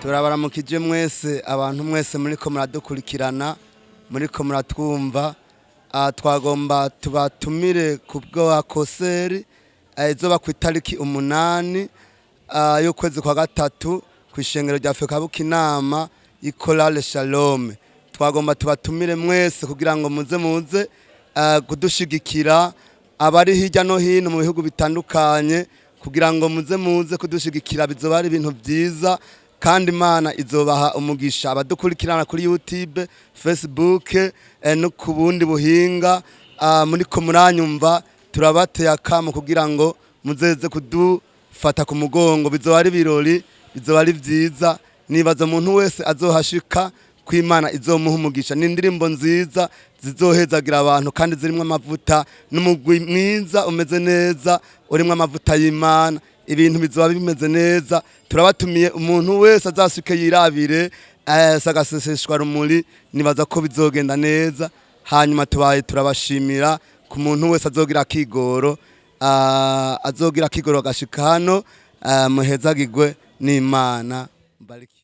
Turabaramukije mwese, abantu mwese muriko muradukurikirana, muriko muratwumva. Twagomba tubatumire ku bwa concert izoba ku itariki 8 y'ukwezi kwa gatatu ku ishengero rya Fecabu Kinama, ikorale Shalom. Twagomba tubatumire mwese kugira ngo muze kudushigikira, abari hirya no hino mu bihugu bitandukanye, kugira ngo muze kudushigikira. Bizoba ari ibintu byiza kandi Imana izobaha umugisha. Abadukurikirana kuri YouTube, Facebook, no ku bundi buhinga, muriko muranyumva, turabateye akamo kugira ngo muzeze kudufata ku mugongo. Bizoba ari ibirori, bizoba ari byiza. Nibaza umuntu wese azohashika ko Imana izomuha umugisha. Ni indirimbo nziza zizohezagira abantu kandi zirimo amavuta, n'umugwi mwiza umeze neza urimo amavuta y'Imana. Ibintu bizoba bimeze neza. Turabatumiye, umuntu wese azasuke yirabire sagaseseshwa rumuri. Nibaza ko bizogenda neza. Hanyuma tubaye turabashimira ku muntu wese azogira akigoro agashika hano. Muhezagirwe n'Imana, mbariki.